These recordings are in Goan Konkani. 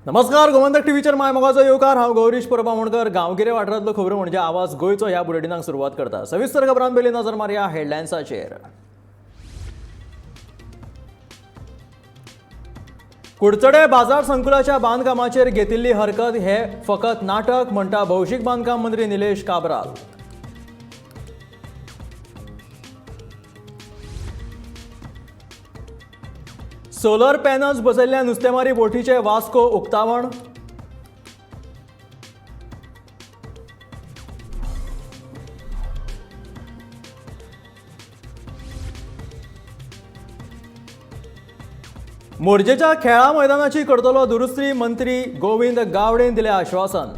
नमस्कार, गोमंतक टीव्हीचेर my मोगाचो येवकार. हांव गौरीश परब आमोणकर. गांवगिरे वाठारांतलो खबरो म्हणजे आवाज गोंयचो ह्या बुलेटिनाक सुरवात करता. सविस्तर खबरां पयलीं नजर मारया हेडलायन्साचेर. कुडचडे बाजार संकुलाच्या बांदकामाचेर घेतिल्ली हरकत हे फकत नाटक म्हणटा भौशीक बांदकाम मंत्री निलेश काब्राल. सोलर पॅनल्स बसयल्ल्या नुस्तेमारी बोटीचे वास्को उक्तावण. मोरजेच्या खेळा मैदानाची करतलो दुरुस्ती, मंत्री गोविंद गावडेन दिलें आश्वासन.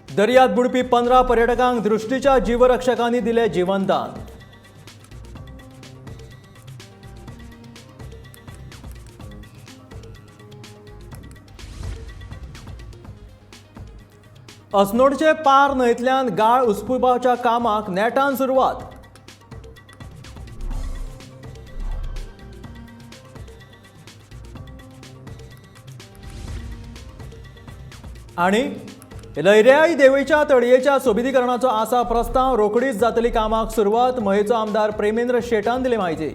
दर्यात बुडपी 15 पर्यटकांक दृष्टीच्या जीवरक्षकांनी दिले जीवनदान. अस्नोडचे पार न्हंयतल्यान गाळ उसपुपाच्या कामाक नेटान सुरवात. आनी लयराई देवीच्या तळयेच्या सोबितीकरणाचो आसा प्रस्ताव, रोखडीच जातली कामाक सुरवात, मयेचो आमदार प्रेमेंद्र शेटान दिली म्हायती.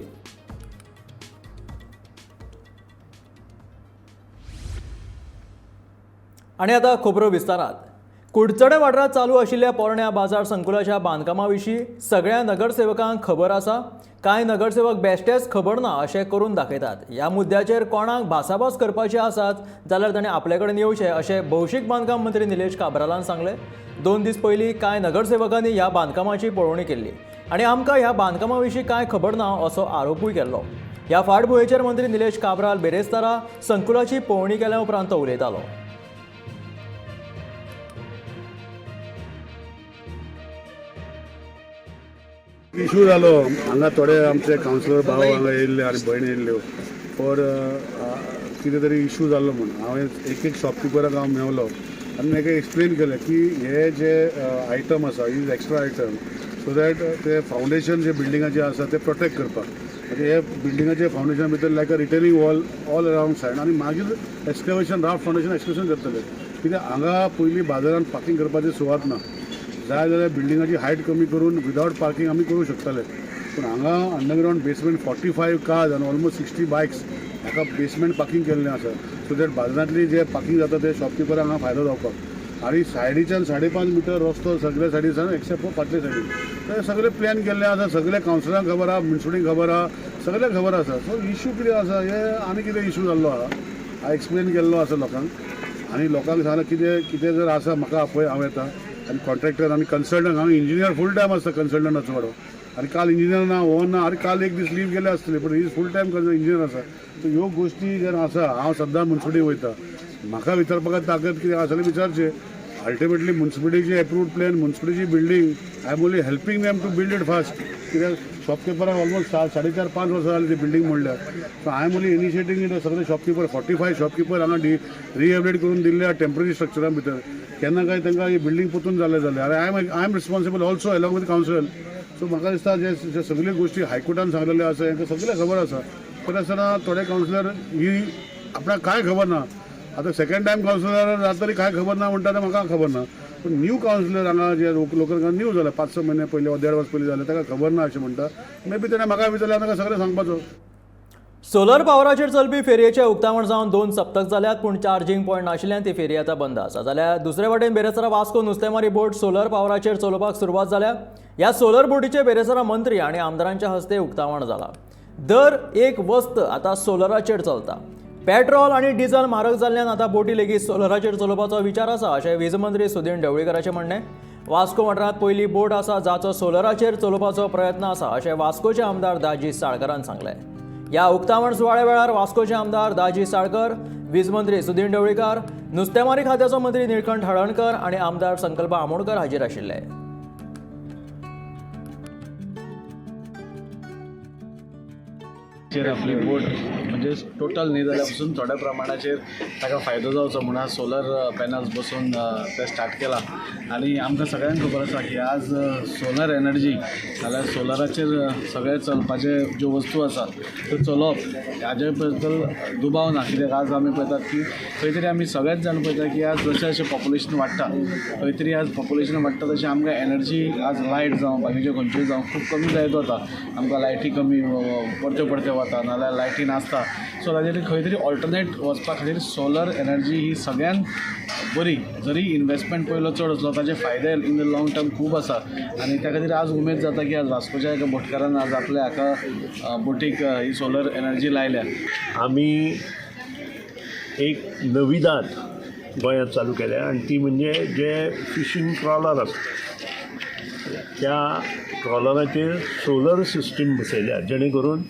आनी आतां खबरो विस्तारात. कुडचडे वाठारांत चालू आशिल्ल्या पोरण्या बाजार संकुलाच्या बांदकामा विशीं सगळ्या नगरसेवकांक खबर आसा. कांय नगरसेवक बेश्टेच खबर ना अशें करून दाखयतात. ह्या मुद्द्याचेर कोणाक भासाभास करपाची आसात जाल्यार ताणें आपले कडेन येवचें अशें भौशीक बांदकाम मंत्री निलेश काब्रालान सांगलें. 2 दीस पयलीं कांय नगरसेवकांनी ह्या बांदकामाची पळोवणी केल्ली आनी आमकां ह्या बांदकामा विशीं कांय खबर ना असो आरोपूय केल्लो. ह्या फाटभुंयेचेर मंत्री निलेश काब्राल बेरेस्तारा संकुलाची पळोवणी केल्या उपरांत तो उलयतालो. इशू जालो हांगा, थोडे आमचे कावन्सिलर भाव हांगा येयल्ले आनी भयण येयल्ल्यो फॉर कितें तरी इशू जाल्लो म्हूण. हांवें एक एक शॉपकिपराक हांव मेवलो आनी ताका एक्सप्लेन केलें की हे जे आयटम आसा is extra item so that ते फावंडेशन जे बिल्डिंगाचें आसा ते प्रोटेक्ट करपाक. म्हणजे हे बिल्डिंगाचे फावंडेशन भितर like a retaining wall all around side आनी मागीर एक्सकवेशन, राफ्ट फावंडेशन एक्सकवेशन करतले. कित्याक हांगा पयलीं बाजारान पार्किंग करपाची सुवात ना. जाय जाल्यार बिल्डिंगाची हायट कमी करून विदावट पार्किंग आमी करूं शकतले, पूण हांगा अंडरग्रावंड बेसमेंट 45 कार्स आनी ऑलमोस्ट 60 बायक्स हाका बेसमेंट पार्किंग केल्लें आसा, सो that बाजारांतली जे पार्किंग जाता ते शॉपकिपरांक हांगा फायदो जावपाक. आनी सायडीच्यान 5.5 मिटर रस्तो सगल्या सायडीच्यान एक्सेप्ट फॉर फाटले सायडीन. ते सगळे प्लॅन केल्ले आसा, सगळे कावन्सिलरांक खबर आहा, म्युनिसिपलिटीक खबर आहा, सगळ्यांक खबर आसा. सो इशू कितें आसा हे आनी कितें इशू जाल्लो आहा, हांव एक्सप्लेन केल्लो आसा लोकांक आनी लोकांक सांगलां कितें कितें जर आसा म्हाका आपय, हांव येता. आनी कॉन्ट्रॅक्टर आनी कन्सल्टंट, हांगा इंजिनियर फूल टायम आसता कन्सल्टंटाचो वाडो आनी काल इंजिनियर ना, हो ना, आनी काल एक दीस लीव गेले आसतले, पूण is full time engineer आसा. सो ह्यो गोश्टी जेन्ना आसा, हांव सद्दां म्युनिसिपलिटी वयता, म्हाका विचारपाक ताकद कितें आसा जाल्यार विचारचें. अल्टिमेटली म्युनिसिपलिटीची एप्रूव्ड प्लॅन, म्युनिसिपलिटीची building, I am only helping them to build it fast. कित्याक शॉपकिपराक ऑलमोस्ट 4.5-5 वर्सां जाली ती बिल्डींग म्हणल्यार. So I am only initiating it. सगळे शॉपकिपर, 45 शॉपकिपर हांगा डी रिहेबिलिटेट करून दिल्ले आहा टेंपररी स्ट्रक्चरा भितर. केन्ना काय तांकां ही बिल्डींग परतून जालें जाल्यार I am responsible also along with council. So म्हाका दिसता जे जे सगल्यो गोश्टी हायकोर्टान सांगलेल्यो आसा हेंकां सगळें खबर आसा, तरी आसतना थोडे कावन्सिलर ही आपणाक कांय खबर ना. आतां सेकंड टायम कावन्सिलर जातरी कांय खबर ना म्हणटा तें म्हाका खबर ना, पूण न्यू कावन्सिलर हांगा जे लोकल न्यू जाला, 5-6 म्हयने पयलीं वा 1.5 वर्स पयलीं जालें, ताका खबर ना अशें म्हणटा. मे बी तेणें म्हाका विचारल्यार ताका सगळें सांगपाचो. सोलर पावराचेर चलपी फेरयेचें उक्तावण जावन 2 सप्तक जाल्यात, पूण चार्जिंग पॉयंट नाशिल्ल्यान ती फेरी आतां बंद आसा. जाल्यार दुसरे वटेन बेरेस्तारा वास्को नुस्तेमारी बोट सोलर पावराचेर चलोवपाक सुरवात जाल्या. ह्या सोलर बोटीचें बेरेस्तारा मंत्री आनी आमदारांच्या हस्ते उक्तावण जालां. दर एक वस्त आतां सोलराचेर चलता. पेट्रोल आनी डिझल म्हारग जाल्ल्यान आतां बोटी लेगीत सोलराचेर चलोवपाचो विचार आसा अशें वीज मंत्री सुदीन ढवळीकराचें म्हणणें. वास्को वाठारांत पयली बोट आसा जाचो सोलराचेर चलोवपाचो प्रयत्न आसा अशें वास्कोचे आमदार दाजी साळकरान सांगलें. ह्या उक्तावण सुवाळ्या वेळार वास्कोचे आमदार दाजी साळकर, वीज मंत्री सुदीन ढवळीकार, नुस्तेमारी खात्याचो मंत्री निळकंठ हळर्णकर आनी आमदार संकल्प आमोणकर हाजीर आशिल्ले. चेर आपली बोट म्हणजे म्हणजे टोटल न्ही जाल्यार पसून थोड्या प्रमाणाचेर ताका फायदो जावचो म्हणून आज सोलर पॅनल्स बसोवन ते स्टार्ट केला. आनी आमकां सगळ्यांक खबर आसा की आज सोलर एनर्जी जाल्यार सोलराचेर सगळें चलपाचे ज्यो वस्तू आसा त्यो चलोवप हाजे बद्दल दुबाव ना. कित्याक आज आमी पळयतात की खंय तरी आमी सगळेच जाण पळयता की आज जशें जशें पॉप्युलेशन वाडटा, खंय तरी आज पॉप्युलेशन वाडटा तशें आमकां एनर्जी आज लायट जावं बाकीच्यो खंयच्यो जावं खूब कमी जायत वता. आमकां लायटी कमी परत्यो परत्यो वता, नाजाल्यार लायटी नासता. सो ताजेर खंय तरी ऑल्टरनेट वचपा खातीर सोलर एनर्जी ही सगळ्यान बरी. जरी इनवेस्टमेंट पयलो चड आसलो, ताजे फायदे इन the long term खूब आसा. आनी त्या खातीर आज उमेद जाता की आज वास्कोच्या एका बोटकारान आज आपल्या हाका बोटीक ही सोलर एनर्जी लायल्या. आमी एक नविदाद गोंयांत चालू केल्या आनी ती म्हणजे जे फिशींग ट्रॉलर आसा त्या ट्रॉलराचेर सोलर सिस्टीम बसयल्या, जेणे करून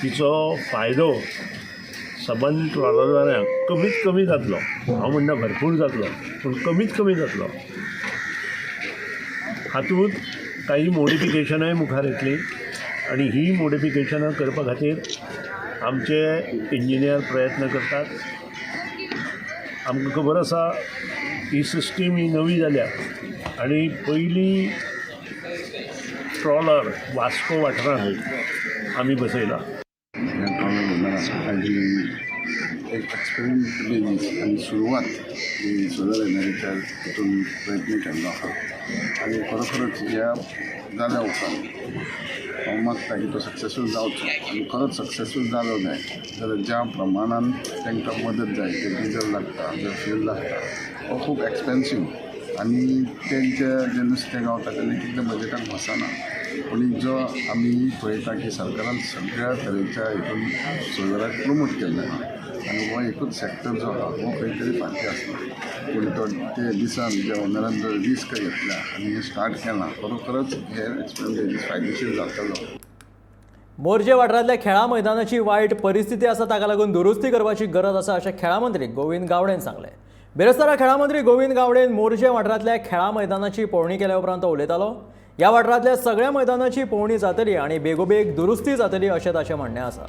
तिचो फायदो सबंद ट्रॉलरवाल्यांक कमीत कमी जातलो. हांव म्हणटा भरपूर जातलो, पूण कमीत कमी जातलो. हातूंत काही मॉडिफिकेशनांय मुखार येतलीं आनी ही मॉडिफिकेशनां करपा खातीर आमचे इंजिनियर प्रयत्न करतात. आमकां खबर आसा ही सिस्टीम ही नवी जाल्या आनी पयली ट्रॉलर वास्को वाठारांत आमी बसयला. एक एक्सपेरिमेंट बेजीस आनी सुरवात ही सोलर एनर्जीच्या हितून प्रयत्न केल्लो आसा. आनी खरोखरच ह्या जाल्या उपरांत हांव मागता की तो सक्सेसफूल जावचो आनी खरोच सक्सेसफूल जालो जाय जाल्यार ज्या प्रमाणान तांकां मदत जाय, ते डिजल लागता, जो फ्यूल लागता, हो खूब एक्सपेन्सीव आनी तेंचे जें नुस्तें गावता तेन्ना तितलें बजटाक बसना. पूण जो आमी पळयता की सरकारान सगळ्या तरेच्या हितून सोलराक प्रमोट केल्लें आहा आनी हो एकूच सॅक्टर जो आहा हो खंय तरी फाटीं आसता. पूण तो ते दिसान जे ओनरान जो रिस्क घेतल्या आनी हें स्टार्ट केलां, खरोखरच हे एक्सपेरिमेंट फायदेशीर जातलो. मोरजे वाठारांतल्या खेळां मैदानाची वायट परिस्थिती आसा, ताका लागून दुरुस्ती करपाची गरज आसा अशें खेळां मंत्री गोविंद गावडेन सांगलें. बिरेस्तारा खेळां मंत्री गोविंद गावडेन मोरजे वाठारांतल्या खेळां मैदानाची पळोवणी केल्या उपरांत तो उलयतालो. ह्या वाठारांतल्या सगळ्या मैदानाची पळोवणी जातली आनी बेगोबेग दुरुस्ती जातली अशें ताचें म्हणणें आसा.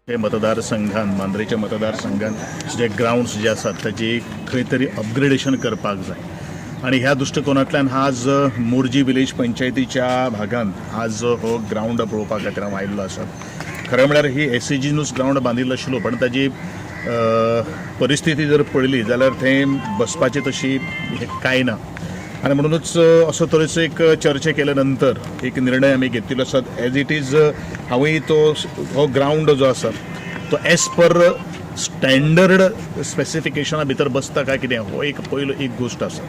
हे मतदारसंघान, मांद्रेच्या मतदारसंघान जे ग्रावंड्स जे आसात ताची खंय तरी अपग्रेडेशन करपाक जाय आनी ह्या दृश्टिकोनांतल्यान आज मोरजी विलेज पंचायतीच्या भागांत आज हो ग्रावंड पळोवपा खातीर हांव आयिल्लो आसा. खरें म्हळ्यार ही एसएजीनूच ग्रावंड बांदिल्लो आशिल्लो, पण ताजी परिस्थिती जर पळयली जाल्यार थंय बसपाची तशी कांय ना आनी म्हणुनूच असो तरेचो एक चर्चा केल्या नंतर एक निर्णय आमी घेतिल्लो आसा. एज it is हांवूय तो हो ग्रावंड जो आसा तो एज पर स्टँडर्ड स्पेसिफिकेशना भितर बसता काय कितें हो एक पयलो एक गोश्ट आसा.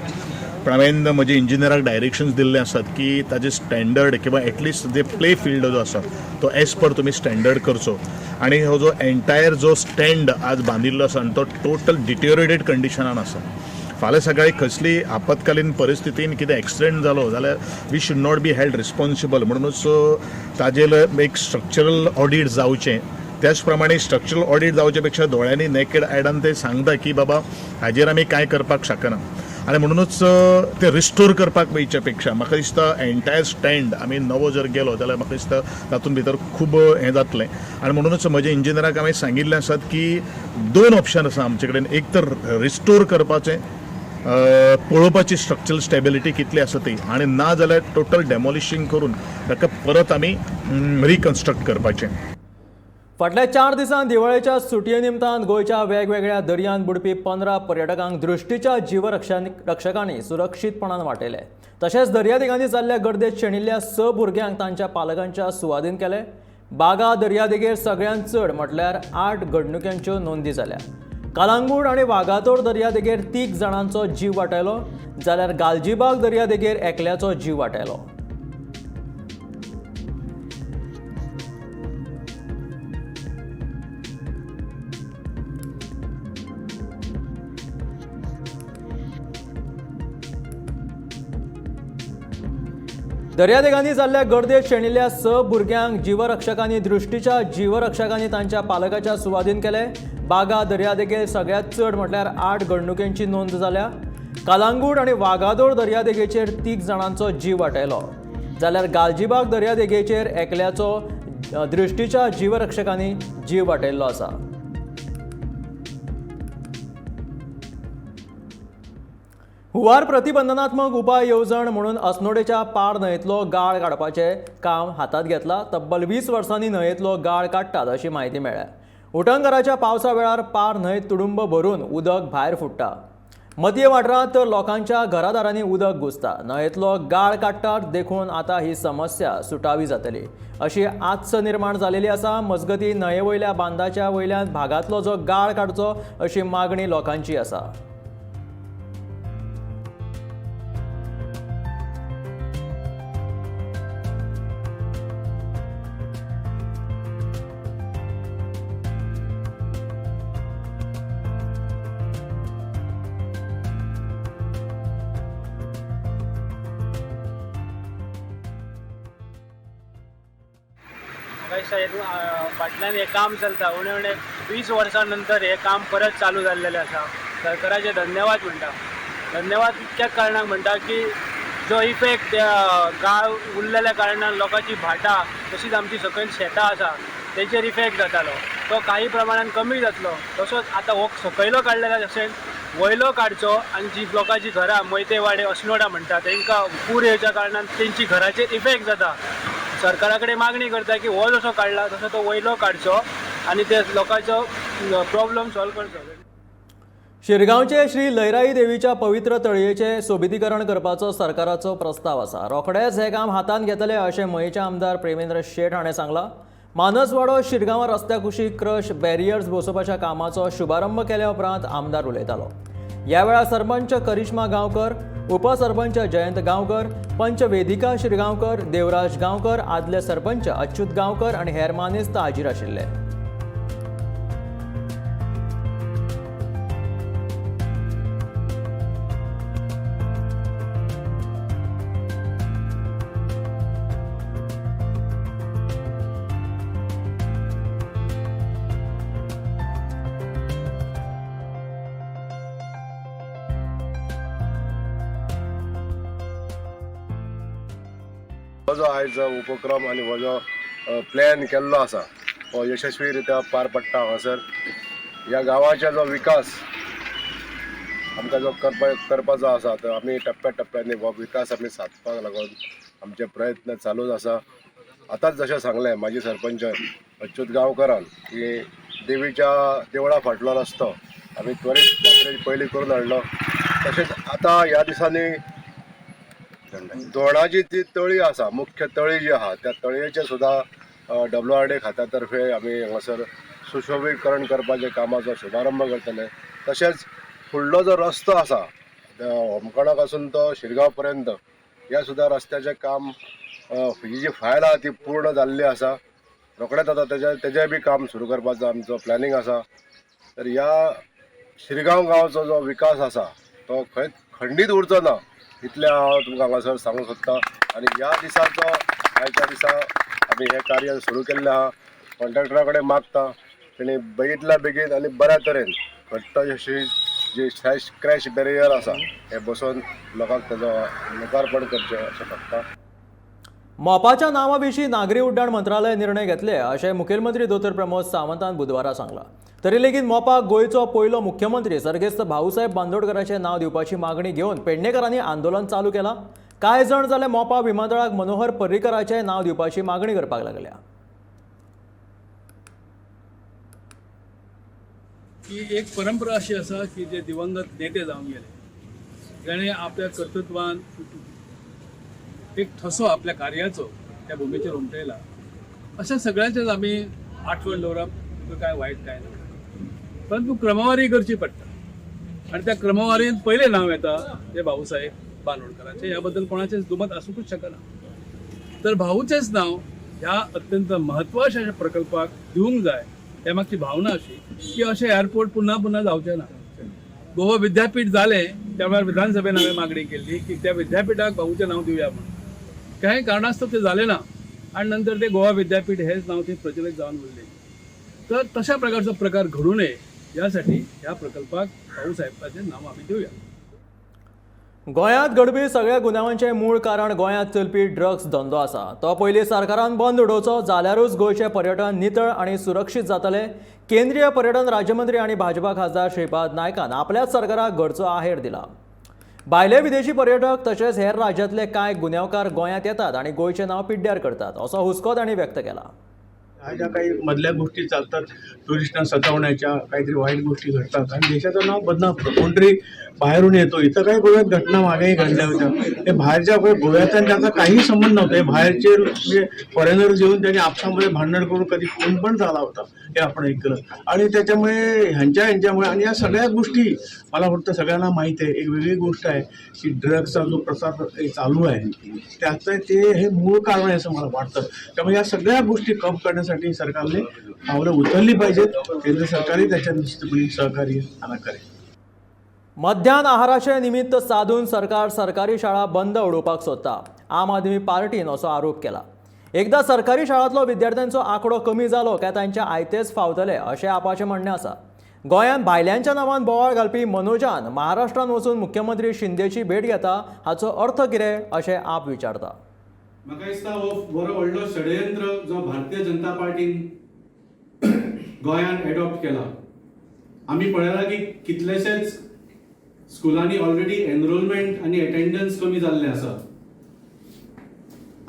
पण हांवें म्हजे इंजिनियराक डायरेक्शन्स दिल्ले आसात की ताजे स्टँडर्ड किंवा एटलिस्ट जे प्ले फिल्ड जो आसा तो एज पर तुमी स्टँडर्ड करचो आनी हो जो एंटायर जो स्टँड आज बांदिल्लो आसा आनी तो टोटल डिटेरियोरेटेड कंडिशनान आसा. फाल्यां सकाळी कसली आपत्कालीन परिस्थितीन कितें एक्सिडेंट जालो जाल्यार we should not be held responsible. म्हणूनच ताजेर एक स्ट्रक्चरल ऑडीट जावचें. त्याच प्रमाणे स्ट्रक्चरल ऑडीट जावचे पेक्षा दोळ्यांनी नेकेड आयडान ते सांगता की बाबा हाजेर आमी कांय करपाक शकना आनी म्हणुनूच ते रिस्टोर करपाक वयच्या पेक्षा म्हाका दिसता एंटायर स्टँड आमी नवो जर गेलो जाल्यार म्हाका दिसता तातूंत भितर खूब हें जातलें. आनी म्हणुनूच म्हज्या इंजिनियराक हांवें सांगिल्लें आसात की दोन ऑप्शन आसा आमचे कडेन, एक तर रिस्टोर करपाचें, पळोवपाची स्ट्रक्चरल स्टेबिलिटी कितली आसा ती, आनी ना जाल्यार टोटल डेमोलिशींग करून ताका परत आमी रिकन्स्ट्रक्ट करपाचें. फाटल्या 4 दिसांत दिवाळेच्या सुटये निमतान गोंयच्या वेगवेगळ्या दर्यांत बुडपी 15 पर्यटकांक दृश्टीच्या जीवरक्षकांनी सुरक्षीतपणान वाटयले. तशेंच दर्यादेगांनी जाल्ल्या गर्देत शेणिल्ल्या 6 भुरग्यांक तांच्या पालकांच्या सुवादीन केले. बागा दर्यादेगेर सगळ्यांत चड म्हटल्यार 8 घडणुक्यांच्यो नोंदी जाल्या. कालांगूट आनी वागातोर दर्यादेगेर 3 जाणांचो जीव वाटायलो, जाल्यार गालजीबाग दर्यादेगेर एकल्याचो जीव वाटायलो. दर्यादेगांनी जाल्ल्या गर्देत शेणिल्ल्या 6 भुरग्यांक जीवरक्षकांनी दृश्टीच्या जीवरक्षकांनी तांच्या पालकाच्या सुवादीन केले. बागा दर्यादेगेर सगळ्यांत चड म्हटल्यार 8 घडणुकेंची नोंद जाल्या. कालांगूट आनी वागादोर दर्यादेगेचेर 3 जाणांचो जीव वाटायलो. जाल्यार गालजीबाग दर्यादेगेचेर एकल्याचो दृश्टीच्या जीवरक्षकांनी जीव वाटयल्लो आसा. हुंवार प्रतिबंधनात्मक उपाय येवजण म्हणून अस्नोडेच्या पार न्हंयेंतलो गाळ काडपाचें काम हातांत घेतलां. तब्बल 20 वर्सांनी न्हंयेंतलो गाळ काडटात अशी म्हायती मेळ्ळ्या. उटंगाराच्या पावसा वेळार पार न्हंय तुडुंब भरून उदक भायर फुट्टा. मदये वाठारांत तर लोकांच्या घरादारांनी उदक घुसता. न्हंयेंतलो गाळ काडटात देखून आतां ही समस्या सुटावी जातली अशी आस्त निर्माण जालेली आसा. मजगतीं न्हंये वयल्या बांदाच्या वयल्यान भागांतलो जो गाळ काडचो अशी मागणी लोकांची आसा. फाटल्यान हें काम चलता. उणें उणें 20 वर्सां नंतर हें काम परत चालू जाल्लेलें आसा. सरकाराचे धन्यवाद म्हणटा. धन्यवाद इतक्याच कारणाक म्हणटा की जो इफेक्ट त्या गाळ उरलेल्या कारणान लोकांची भाटां तशीच आमची सकयल शेतां आसा तेचेर इफेक्ट जातालो तो काही प्रमाणान कमी जातलो. तसोच आतां हो सकयलो काडलेलो तशेंच वयलो काडचो आनी जी लोकांची घरां मोयतेवाडे अस्नोडा म्हणटा तांकां पूर येवच्या कारणान तेंची घराचेर इफेक्ट जाता. सरकारा कडेन मागणी करता की हो जसो काडला तसो तो वयलो काडचो आनी ते लोकांचो प्रॉब्लम सॉल्व करचो. शिरगांवचे श्री लयराई देवीच्या पवित्र तळयेचें सोबितीकरण करपाचो सरकाराचो प्रस्ताव आसा. रोखडेच हें काम हातांत घेतले अशें मयेचे आमदार प्रेमेंद्र शेट हाणें सांगलां. मानसवाडो शिरगांव रस्त्या कुशीक क्रश बॅरियर्स बसोवपाच्या कामाचो शुभारंभ केल्या उपरांत आमदार उलयतालो. ह्या वेळार सरपंच करिश्मा गांवकर, उपसरपंच जयंत गांवकर, पंच वेदिका शिरगांवकर, देवराज गांवकर, आदले सरपंच अच्युत गांवकर आनी हेर मानेस्त हाजीर आशिल्ले. हो जो आयज उपक्रम आनी हो जो प्लॅन केल्लो आसा हो यशस्वी रित्या पार पडटा. हांगासर ह्या गांवाचो जो विकास आमकां जो करपाचो आसा तो आमी टप्प्या टप्प्यांनी हो विकास आमी सादपाक लागून आमचे प्रयत्न चालूच आसा. आतांच जशें सांगलें माजी सरपंच अच्युत गांवकरान की देवीच्या देवळा फाटलो रस्तो आमी त्वरीत जात्रे पयलीं करून हाडलो. तशेंच आतां ह्या दिसांनी दोणाची ती तळी आसा, मुख्य तळी जी आहा त्या तळयेचें सुद्दां WRD खात्या तर्फे आमी हांगासर सुशोभीकरण करपाच्या कामाचो शुभारंभ करतले. तशेंच फुडलो जो रस्तो आसा होमखणा पासून तो शिरगांव पर्यंत ह्या सुद्दां रस्त्याचें काम ही जी फायल आहा ती पूर्ण जाल्ली आसा. रोखडेंच आतां तेजें बी काम सुरू करपाचो आमचो प्लॅनिंग आसा. तर ह्या शिरगांव गांवचो जो विकास आसा तो खंयच खंडीत उरचो ना इतलें हांव तुमकां हांगासर सांगूंक सोदता. आनी ह्या दिसाचो आयच्या दिसा आमी हें कार्य सुरू केल्लें आहा. कॉन्ट्रॅक्टरा कडेन मागता तेणी बेगींतल्या बेगीन आनी बऱ्या तरेन घट्ट अशी जी क्रॅश बॅरियर आसा हें बसोवन लोकांक तेजो लोकार्पण करचें अशें मागता. मोपाच्या नांवा विशीं नागरी उड्डाण मंत्रालय निर्णय घेतले अशें मुखेलमंत्री दोतोर प्रमोद सावंतान बुधवारा सांगलां. तरी लेगीत मोपाक गोंयचो पयलो मुख्यमंत्री सर्गेस्त भाऊसाहेब बांदोडकराचें नांव दिवपाची मागणी घेवन पेडणेकरांनी आंदोलन चालू केलां. कांय जाण जाल्यार मोपा विमानतळाक मनोहर पर्रीकराचें नांव दिवपाची मागणी करपाक लागल्या. ही एक परंपरा अशी आसा की जे दिवंगत नेते जावन गेले जाणे आपल्या कर्तृत्वान एक ठसो आपल्या कार्याचो त्या भुमेचेर उमटयला, अशा सगळ्यांचेच आमी आठवण दवरप काय वायट काय ना, परंतु क्रमवारी करची पडटा आनी त्या क्रमवारींत पयलें नांव येता ते भाऊसाहेब बांदोडकराचें. ह्या बद्दल कोणाचेंच दुमत आसूंकच शकना. तर भाऊचेंच नांव ह्या अत्यंत महत्वाच्या अशा प्रकल्पाक दिवंक जाय त्या मागची भावना अशी की अशें एअरपोर्ट पुन्हा पुन्हा जावचें ना. गोवा विद्यापीठ जालें त्या वेळार विधानसभेन हांवें मागणी केल्ली की त्या विद्यापीठाक भाऊचें नांव दिवया म्हणून. कांय कारणास्तव तें जालें ना आनी नंतर ते गोवा विद्यापीठ हेच नांव थंय प्रचलित जावन उरलें. तर तशा प्रकारचो प्रकार घडू नये यासाठी ह्या प्रकल्पाक भाऊसाहेबाचें नांव आमी दिवया. गोंयांत घडपी सगळ्या गुन्यांवांचें मूळ कारण गोंयांत चलपी ड्रग्स धंदो आसा. तो पयलीं सरकारान बंद उडोवचो, जाल्यारूच गोंयचें पर्यटन नितळ आनी सुरक्षीत जातलें. केंद्रीय पर्यटन राज्यमंत्री आनी भाजपा खासदार श्रीपाद नायकान आपल्याच सरकाराक घरचो आहेर दिला. भायले विदेशी पर्यटक तशेंच हेर राज्यांतले कांय गुन्यांवकार गोंयांत येतात आनी गोंयचें नांव पिड्ड्यार करतात असो हुस्को तांणी व्यक्त केला. ह्या ज्या काही मधल्या गोष्टी चालतात, टुरिस्टांना सतावण्याच्या काहीतरी वाईट गोष्टी घडतात आणि देशाचं नाव बदनाम होतं. कोणतरी बाहेरून येतो, इथं काही गोव्यात घटना मागेही घडल्या होत्या. ते बाहेरच्या गोव्याचा आणि त्याचा काही संबंध नव्हता. हे बाहेरचे म्हणजे फॉरेनर्स येऊन त्यांनी आपसामध्ये भांडण करून कधी खून पण झाला होता, हे आपण ऐकलं. आणि त्याच्यामुळे ह्यांच्यामुळे आणि या सगळ्या गोष्टी मला वाटतं सगळ्यांना माहीत आहे. एक वेगळी गोष्ट आहे की ड्रग्सचा जो प्रसार चालू आहे त्याचं ते हे मूळ कारण आहे असं मला वाटतं. त्यामुळे या सगळ्या गोष्टी कम करण्यासाठी सरकारने पावलं उचलली पाहिजेत. केंद्र सरकारही त्याच्या निश्चितपणे सहकार्य त्यांना करेल. मध्यान आहाराचे निमित्त साधून सरकार सरकारी शाळा बंद उडोवपाक सोदता, आम आदमी पार्टीन असो आरोप केला. एकदा सरकारी शाळांतलो विद्यार्थ्यांचो आंकडो कमी जालो काय तांच्या आयतेच फावतले अशें आपाचें म्हणणें आसा. गोंयांत भायल्यांच्या नांवान बोवाळ घालपी मनोजान महाराष्ट्रान वचून मुख्यमंत्री शिंदेची भेट घेता हाचो अर्थ कितें अशें आप विचारता. म्हाका दिसता हो बरो व्हडलो षडयंत्र जो भारतीय जनता पार्टीन गोंयांत एडॉप्ट केला. आमी पळयलां की कितलेशेच स्कुलांनी ऑलरेडी एनरोलमेंट आनी एटेंडन्स कमी जाल्लें आसा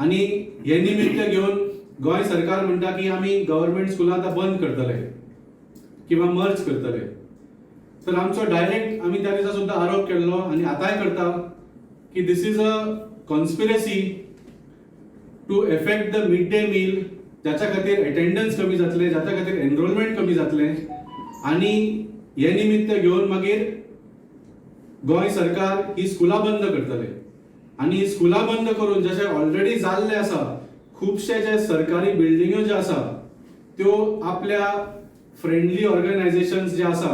आनी हे निमित्त घेवन गोंय सरकार म्हणटा की आमी गव्हर्मेंट स्कुलां आतां बंद करतले किंवा मर्ज करतले. तर आमचो डायरेक्ट आमी त्या दिसा सुद्दां आरोप केल्लो आनी आतांय करता की this is a conspiracy to affect the mid day meal, जाच्या खातीर एटेंडन्स कमी जातलें, जाच्या खातीर एनरोलमेंट कमी जातलें आनी हे निमित्त घेवन मागीर गोंय सरकार ही स्कुलां बंद करतले. आनी ही स्कुलां बंद करून जशें ऑलरेडी जाल्लें आसा, खुबशे जे सरकारी बिल्डिंग्यो ज्यो आसा त्यो आपल्या फ्रेंडली ऑर्गनायझेशन्स जे आसा,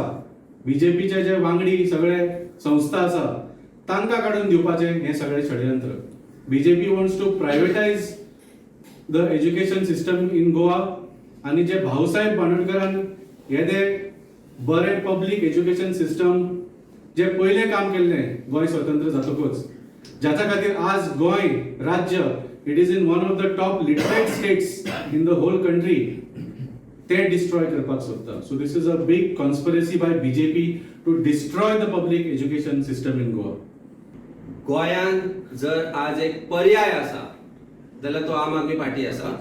बीजेपीचे जे वांगडी सगळे संस्था आसा तांकां काडून दिवपाचें हें सगळें षडयंत्र. BJP wants to privatise the education system in Goa आनी जे भाऊसाहेब बांदोडकरान येदे बरें पब्लीक एज्युकेशन सिस्टम जे पयलें काम केल्लें गोंय स्वतंत्र जातकूच, जाच्या खातीर आज गोंय राज्य it is in one of the top literate states in the whole country, ते डिस्ट्रॉय करपाक सोदता. So this is a big conspiracy by BJP to destroy the public education system in Goa. गोंयांत जर आज एक पर्याय आसा जाल्यार तो आम आदमी पार्टी आसा.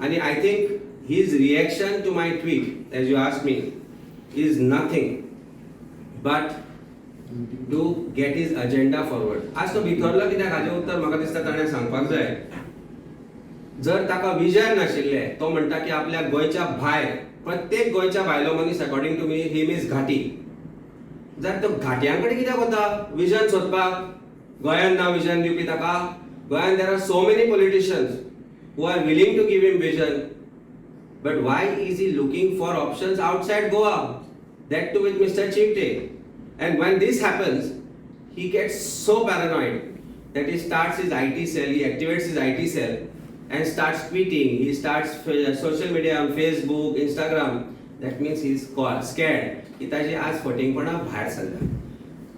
आनी I think his reaction to my tweet, as you ask me, is nothing but to get his agenda forward. आज तो भितरलो कित्याक हाजें उत्तर म्हाका दिसता ताणें सांगपाक जाय. जर ताका विजन नाशिल्लें, तो म्हणटा की आपल्या गोंयच्या भायर प्रत्येक गोंयच्या भायलो मनीस, according to me him is घाटी, जाल्यार तो घाटयां कडेन कित्याक वता विजन सोदपाक? गोंयांत ना विजन दिवपी ताका? गोंयांत there are so many politicians who are willing to give him vision, but why is he looking for options outside Goa, that too with Mister Chivte? And when this happens, he gets so paranoid that he starts his IT cell, he activates his IT cell and starts tweeting, he starts social media on Facebook, Instagram. That means he is scared की ताजी आज फटींगपणां भायर सरल्या.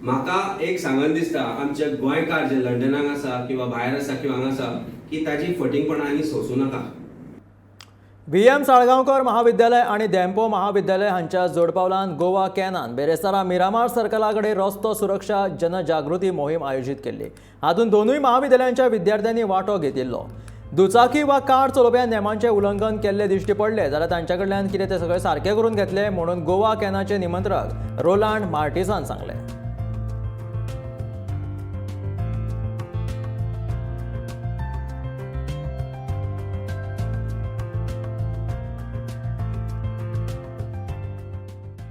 म्हाका एक सांगन दिसता, आमचे गोंयकार जे लंडनाक आसा किंवा भायर आसा किंवा हांगा आसा, की ताजी फटींगपणां आनी सोंसूं नाका. व्ही एम साळगांवकर महाविद्यालय आनी धेंपो महाविद्यालय हांच्या जोडपावलान गोवा कॅनान बेरेस्तारा मिरामार सर्कला कडेन रस्तो सुरक्षा जनजागृती मोहीम आयोजीत केल्ली. हातूंत दोनूय महाविद्यालयांच्या विद्यार्थ्यांनी वांटो घेतिल्लो. दुचाकी वा कार चलोवप्यान नेमांचें उल्लंघन केल्लें दिश्टी पडलें जाल्यार तांच्या कडल्यान कितें तें सगळें सारकें करून घेतलें म्हणून गोवा कॅनाचे निमंत्रक रोलांड मार्टिसान सांगलें.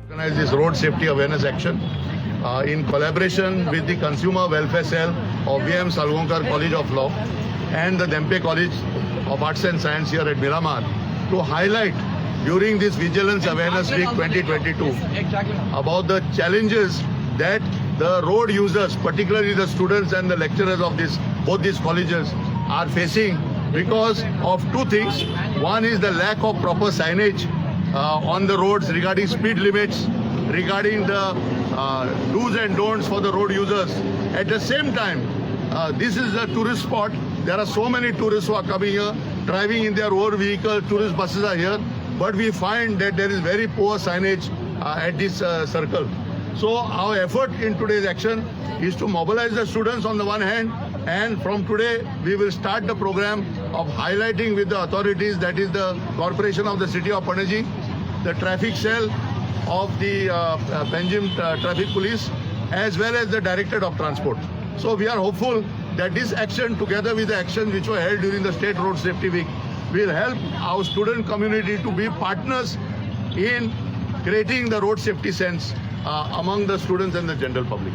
Organize this road safety awareness action in collaboration with the Consumer Welfare Cell of VM Salgaonkar College of Law and the Dhempe College of Arts and Science here at Miramar to highlight during this Vigilance Awareness Week 2022 about the challenges that the road users, particularly the students and the lecturers of this both these colleges, are facing because of two things. One is the lack of proper signage on the roads regarding speed limits, regarding the do's and don'ts for the road users. At the same time, this is a tourist spot. There are so many tourists who are coming here, driving in their own vehicle, tourist buses are here. But we find that there is very poor signage at this circle. So our effort in today's action is to mobilize the students on the one hand, and from today we will start the program of highlighting with the authorities, that is the Corporation of the City of Panaji, the traffic cell of the Panjim Traffic Police, as well as the Directorate of Transport. So we are hopeful that this action, together with the action which were held during the State Road Safety Week, will help our student community to be partners in creating the road safety sense among the students and the general public.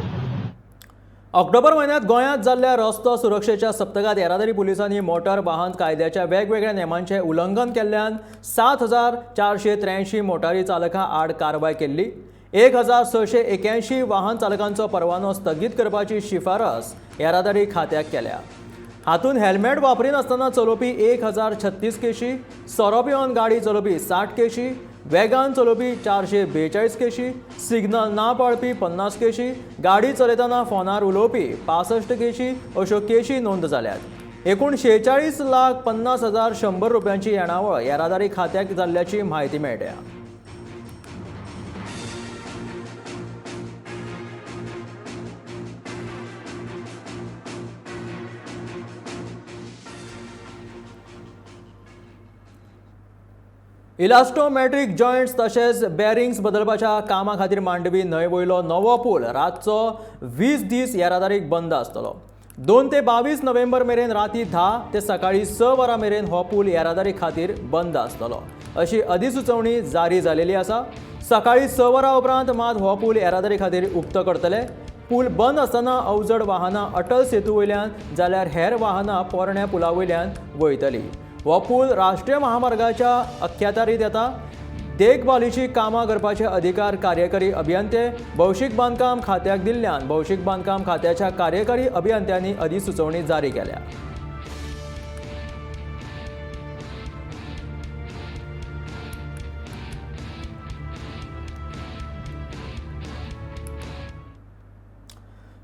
October म्हयन्यांत गोंयांत जाल्ल्या रस्तो सुरक्षेच्या सप्तकांत येरादारी पुलिसांनी मोटार वाहन कायद्याच्या वेगवेगळ्या नेमांचें उल्लंघन केल्ल्यान 7483 मोटारी चालकां आड कारवाय केल्ली. 1681 वाहन चालकांचो परवानो स्थगीत करपाची शिफारस येरादारी खात्याक केल्या. हातूंत हेल्मेट वापरिनासतना चलोवपी 1036 केशी, सोरो पिवन गाडी चलोवपी 60 केशी, वेगान चलोवपी 442 केशी, सिग्नल ना पाळपी 50 केशी, गाडी चलयतना फोनार उलोवपी 65 केशी अश्यो केशी नोंद जाल्यात. एकूण 46,50,100 रुपयांची येणावळ येरादारी खात्याक जाल्ल्याची म्हायती मेळटा. इलास्टोमॅट्रीक जॉयंट्स तशेंच बॅरिंग्स बदलपाच्या कामा खातीर मांडवी न्हंय वयलो नवो पूल रातचो 20 दीस येरादारीक बंद आसतलो. 2 ते 22 नोव्हेंबर मेरेन राती 10 ते सकाळी 6 वरां मेरेन हो पूल येरादारी खातीर बंद आसतलो अशी अधिसुचोवणी जारी जालेली आसा. सकाळी 6 वरां उपरांत मात हो पूल येरादारी खातीर उक्तो करतले. पूल बंद आसतना अवजड वाहनां अटल सेतू वयल्यान जाल्यार हेर वाहनां पोरण्या पुला वयल्यान वयतली. हो पूल राष्ट्रीय महामार्गाच्या अख्यातारीत येता. देखभालीची कामां करपाचे अधिकार कार्यकारी अभियंते भौशीक बांदकाम खात्याक दिल्ल्यान भौशीक बांदकाम खात्याच्या कार्यकारी अभियंत्यांनी अधिसुचोवणी जारी केल्या.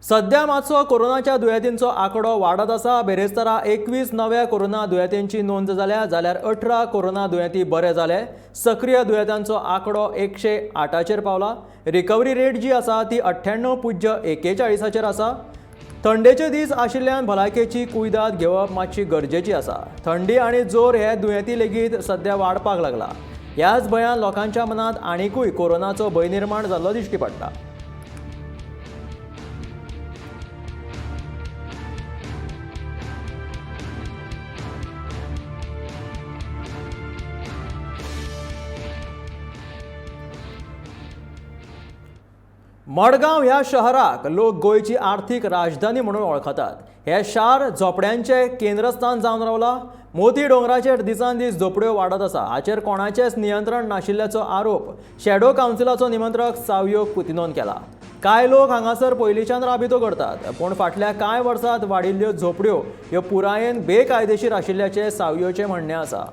सध्या मातसो कोरोनाच्या दुयेंतींचो आंकडो वाडत आसा. बेरेस्तारा 21 नव्या कोरोना दुयेंतींची नोंद जाल्या, जाल्यार 18 कोरोना दुयेंती बरे जाले. सक्रीय दुयेंतांचो आंकडो 108 पावला. रिकवरी रेट जी आसा ती 98.41 आसा. थंडेचे दीस आशिल्ल्यान भलायकेची कुयदाद घेवप मातशी गरजेची आसा. थंडी आनी जोर हे दुयेंती लेगीत सध्या वाडपाक लागला. ह्याच भंयान लोकांच्या मनांत आनिकूय कोरोनाचो भंय निर्माण जाल्लो दिश्टी पडटा. मडगांव ह्या शहराक लोक गोंयची आर्थीक राजधानी म्हणून वळखतात. हे शार झोपड्यांचे केंद्रस्थान जावन रावला. मोती डोंगराचेर दिसान दीस झोपड्यो वाडत आसा. हाचेर कोणाचेच नियंत्रण नाशिल्ल्याचो आरोप शॅडो कावन्सिलाचो निमंत्रक सावियो कुतिनोन केला. कांय लोक हांगासर पयलींच्यान राबितो करतात, पूण फाटल्या कांय वर्सांत वाडिल्ल्यो झोपड्यो ह्यो पुरायेन बेकायदेशीर आशिल्ल्याचें सावियोचें म्हणणें आसा.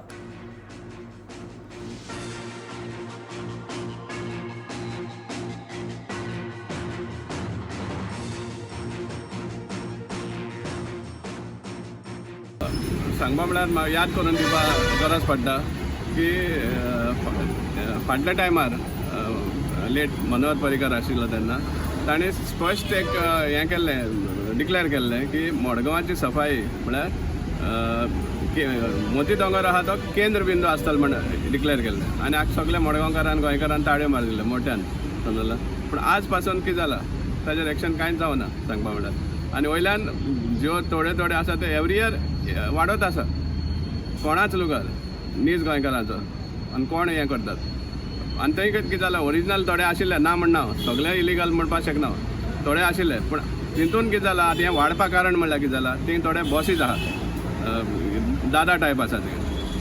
सांगपा म्हळ्यार याद करून दिवपा गरज पडटा की फाटल्या टायमार लेट मनोहर पर्रीकर आशिल्लो तेन्ना ताणें स्पश्ट एक हें केल्लें, डिक्लेर केल्लें की मडगांवाची सफाई म्हळ्यार मोती दोंगर आहा तो केंद्र बिंदू आसतलो म्हण डिक्लेर केल्लें आनी आज सगळे मडगांवकारान गोंयकारान ताळयो मारिल्ले मोठ्यान, समजलो. पूण आज पासून कितें जालां ताजेर एक्शन कांयच जावना सांगपा म्हळ्यार. आनी वयल्यान ज्यो थोडे थोडे आसा ते एवरी इयर वाडत आसा. कोणाच लुगार नीज गोंयकारांचो आनी कोण हें करतात आनी थंय कितें जालां ओरिजिनल थोडे आशिल्ले ना म्हणना, सगळे इलिगल म्हणपाक शकना, थोडे आशिल्ले. पूण तितून कितें जालां आतां हें वाडपा कारण म्हणल्यार कितें जालां, ती थोडे बॉसीस आहा, दादा टायप आसा ते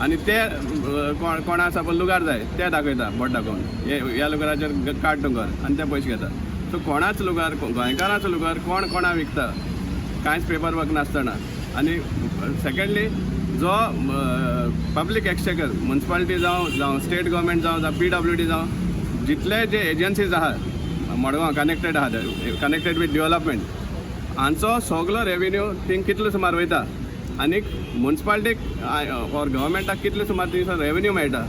आनी ते कोणा आसा पळय लुगार जाय ते दाखयता बोट दाखोवन ह्या लुगाराचेर काड तूं कर आनी ते पयशे घेता. सो कोणाच लुगार गोंयकाराचो लुगार कोण कोणा विकता कांयच पेपर वर्क नासतना. आनी सेकेंडली जो पब्लीक एक्सचेकर म्युनिसिपालिटी जावं जावं स्टेट गव्हर्मेंट जावं जावं PWD जावं जितले जे एजन्सीज आहा मडगांव कनेक्टेड आहा, कनेक्टेड विथ डेवलपमेंट, हांचो सगलो रेवेन्यू थिंग कितलो सुमार वयता आनीक मुन्सिपालिटीक ऑर गव्हर्मेंटाक कितले सुमार थिंगसर रेवेन्यू मेळटा,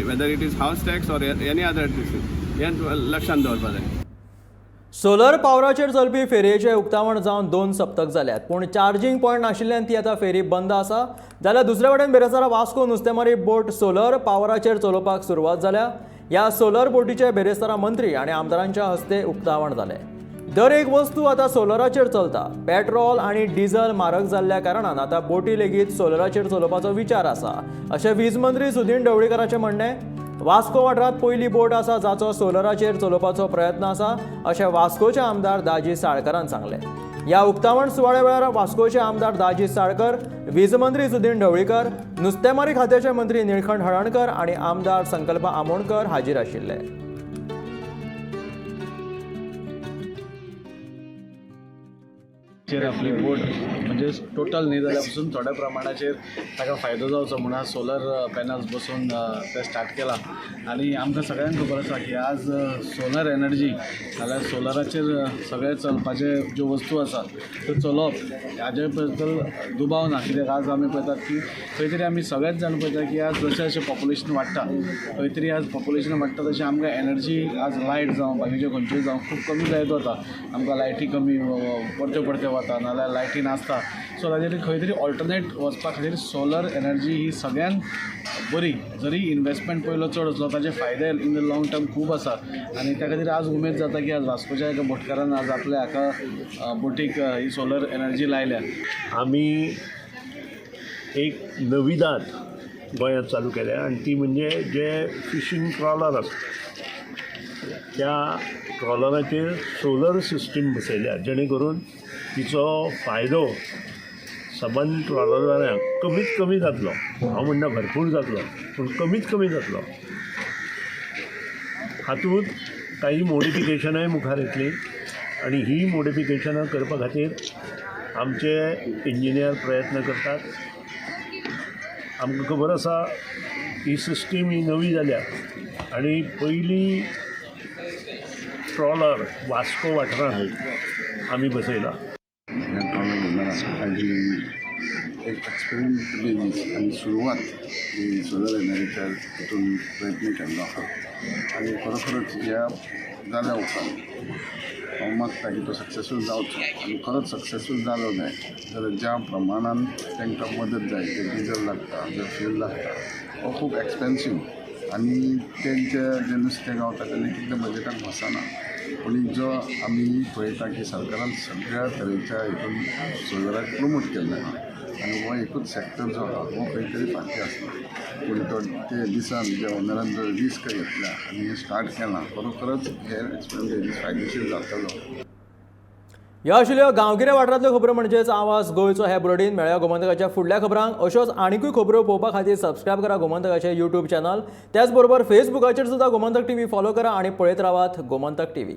whether it is house tax or any other, हें लक्षांत दवरपा जाय. सोलर पावराचेर चलपी फेरयेचें उक्तावण जावन 2 सप्तक जाल्यात, पूण चार्जींग पॉयंट नाशिल्ल्यान ती आतां फेरी बंद आसा. जाल्यार दुसरे वटेन बिरेस्तारा वास्को नुस्तेमारी बोट सोलर पावराचेर चलोवपाक सुरवात जाल्या. ह्या सोलर बोटीचे बिरेस्तारा मंत्री आनी आमदारांच्या हस्ते उक्तावण जालें. दर एक वस्तू आतां सोलराचेर चलता. पेट्रोल आनी डिझल म्हारग जाल्ल्या कारणान आतां बोटी लेगीत सोलराचेर चलोवपाचो विचार आसा, अशें वीज मंत्री सुदीन ढवळीकाराचें म्हणणें. वास्को वाठारांत पयली बोट आसा जाचो सोलराचेर चलोवपाचो प्रयत्न आसा, अशें वास्कोचे आमदार दाजी साळकरान सांगलें. ह्या उक्तावण सुवाळ्या वेळार वास्कोचे आमदार दाजी साळकर, वीज मंत्री सुदीन ढवळीकर, नुस्तेमारी खात्याचे मंत्री निळखंठ हळर्णकर आनी आमदार संकल्प आमोणकर हाजीर आशिल्ले. चेर आपली बोट म्हणजे टोटल न्ही जाल्यार पसून थोड्या प्रमाणाचेर ताका फायदो जावचो म्हणून आज सोलर पॅनल्स बसोवन ते स्टार्ट केला. आनी आमकां सगळ्यांक खबर आसा की आज सोलर एनर्जी नाल्यार सोलराचेर सगळें चलपाचे ज्यो वस्तू आसा त्यो चलोवप हाजे बद्दल दुबाव ना. कित्याक आज आमी पळयतात की खंय तरी आमी सगळेच जाण पळयता की आज जशें जशें पॉप्युलेशन वाडटा, खंय तरी आज पॉप्युलेशन वाडटा तशें आमकां एनर्जी आज लायट जावं बाकीच्यो खंयच्यो जावं खूब कमी जायत वता. आमकां लायटी कमी परत्यो परत्यो वता नाल्यार लायटी नासता. सो ताजेर खंय तरी ऑल्टरनेट वचपा खातीर सोलर एनर्जी ही सगळ्यान बरी. जरी इनवेस्टमेंट पयलो चड आसलो, ताजे फायदे इन the long term खूब आसा. आनी त्या खातीर आज उमेद जाता की आज वास्कोच्या एका बोटकारान आज आपल्या हाका बोटीक ही सोलर एनर्जी लायल्या. आमी एक नविदाद गोंयांत चालू केल्या आनी ती म्हणजे जे फिशींग ट्रॉलर आसता त्या ट्रॉलराचेर सोलर सिस्टीम बसयल्या, जेणे करून तिचो फायदो सबंद ट्रॉलरवाल्यांक कमीत कमी जातलो. हांव म्हणना भरपूर जातलो, पूण कमीत कमी जातलो. हातूंत काही मॉडिफिकेशनाय मुखार येतलीं आनी ही मॉडिफिकेशनां करपा खातीर आमचे इंजिनियर प्रयत्न करतात. आमकां खबर आसा, ही सिस्टीम ही नवी जाल्या आनी पयली ट्रॉलर वास्को वाठारांत आमी बसयला. हें ट्रॉलर घेणार आनी एक एक्सपेरिमेंट बेजीस आनी सुरवात ही सोलर एनर्जीच्या हितून प्रयत्न केल्लो आसा. आनी खरोखरच ह्या जाल्या उपरांत हांव मागता की तो सक्सेसफूल जावचो. आनी खरोच सक्सेसफूल जालो जाय जाल्यार ज्या प्रमाणान तांकां मदत जाय, जें डिजल लागता, जो फ्यूल लागता, हो खूब एक्सपेन्सीव आनी तेंचें जें नुस्तें गावता तेन्ना तितलें बजटाक बसना. पूण जो आमी पळयता की सरकारान सगळ्या तरेच्या हितून सोलराक प्रमोट केल्लें आहा आनी हो एकूच सॅक्टर जो आहा हो खंय तरी फाटीं आसता. पूण तो ते दिसान जे ओनरान जो रिस्क घेतल्या आनी हें स्टार्ट केलां, खरोखरच हे एक्सपेरिमेंट फायदेशीर जातलो. ह्यो आशिल्ल्यो गांवगिऱ्या वाठारांतल्यो खबरो, म्हणजेच आवाज गोंयचो हे बुलेटीन. मेळया गोमंतकाच्या फुडल्या खबरांक. अश्योच आनिकूय खबरो पळोवपा खातीर सबस्क्रायब करा गोमंतकाचे युट्यूब चॅनल. त्याच बरोबर फेसबुकाचेर सुद्दां गोमंतक टीव्ही फॉलो करा आनी पळयत रावात गोमंतक टीव्ही.